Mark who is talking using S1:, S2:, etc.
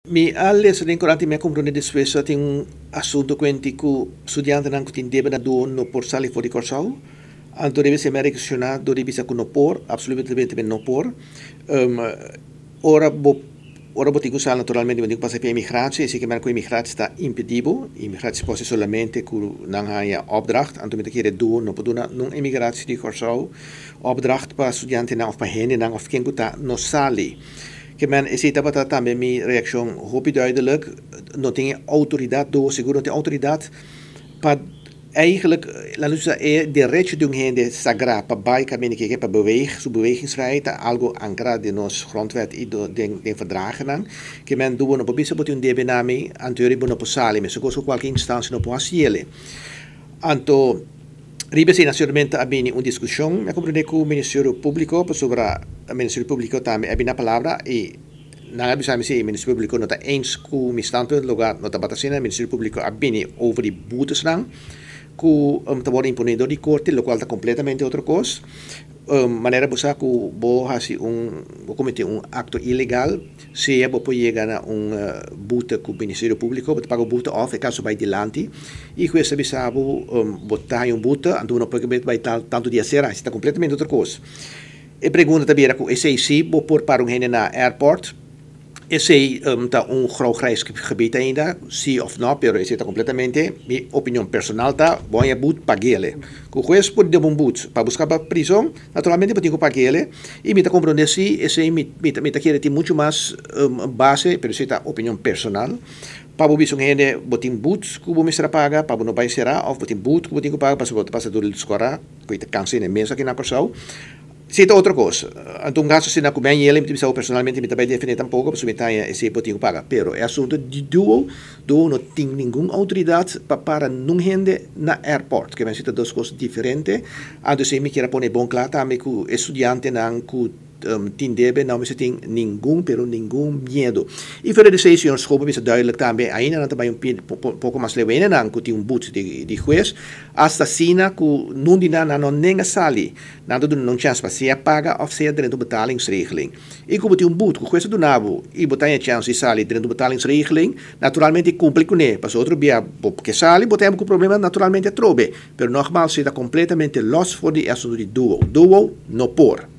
S1: Mi a lesa den korant i mi a komprondé despues ku tin un asuntu kuenti ku studiantenan ku tin debe na duo no por sali for di Kòrsou. Anto debe ser mi a reakshoná dor di bisa ku no por, absolutamente no por. Ora bo ora bo tin ku sali naturalmente bo tin ku pasa via imigratie, esei ke mera ku imigratie ta impedí bo. Imigratie por hasi solamente ku nan haña opdracht, anto mi ta kere duo no por duna nun imigratie di Kòrsou opdracht pa studiantenan òf pa hendenan òf ken ku ta no sali. Ke men esei tabata tambe mi reakshon hopi duidelijk, no tin e outoridat do, sigur no tin outoridat pa eigenlijk, laat nos bisa e derecho di un hende sagrá pa bai kaminda ke ke pa beweeg, su bewegingsvrijheid ta algo ankrá den nos grondwet i den den verdragennan. Ke men dubo no por bisa bo tin un debe na mi, anto yori bo no por sali, mesun kos ku kualke instansia no por hasiele. Anto riba esei nacionalmente a bini un diskushon, mi a komprende ku Ministerio Públiko, pasobra Ministerio Públiko tambe a bini na palabra i nan a bisa mi si Ministerio Públiko no ta eens ku mi standpunt, loke no tabata asina. Ministerio Públiko a bini over di butesnan ku ta wòrdu imponé dor di korte, lokual ta kompletamente otro kos. Manera bo sa ku bo hasi un, bo kometé un akto ilegal, sea bo por yega na un bute ku Ministerio Públiko, bo ta paga un bute òf e kaso bai dilanti i hues ta bisa bo, bo ta haña un bute, anto bo no por bai tal tantu dia sera, esei ta kompletamente otro kos. E pregunta ta bira ku esei si bo por para un hende na airport. Esei ta un grou grijs gebied ainda, si of no, pero esei ta completamente, mi opinion personal ta, bo haña boet, paguele. Cu hues por deba un boet pa busca pa prison, naturalmente bo tin cu paguele, y mi ta comprende si esei mi mi ta kere tin mucho mas base, pero esei ta opinion personal, pa bo bisa un hende bo tin boet cu bo mester a paga pa bo no bay cera, of bo tin boet cu bo tin cu paga pasobra bo ta pasa door di scora, cu e ta cansa hende mes aki na Corsou. Si ta otro kos. Anto un gasto asina ku mi a yela mi ta bisa bo personalmente mi ta bai defendé tampoko pasobra mi ta haña esei bo tin ku paga. Pero e asuntu di duo, duo no tin ningun outoridat pa para nun hende na airport. Ke mester ta dos kos diferente. Anto esei mi kier a pone bon kla tambe ku e studiantenan ku tin debe no mester tin ningun pero ningun miedu. I fuera di esei señor Schoop a bisa duidelijk tambe ainda nan ta bai un poko mas leu hendenan ku tin un but di hues hasta asina ku nun di nan nan no nenga sali. Nan ta duna nan un chèns pa sea paga òf sea drenta un betalingsregeling. I ku bo tin un but ku hues a duna bo i bo ta haña chèns di sali drenta un betalingsregeling, naturalmente kumpli kuné. Pasobra otro bia bo ke sali, bo ta haña bo ku problema naturalmente atrobe. Pero nògmals si ta kompletamente lòs for di e asuntu di duo. Duo no por.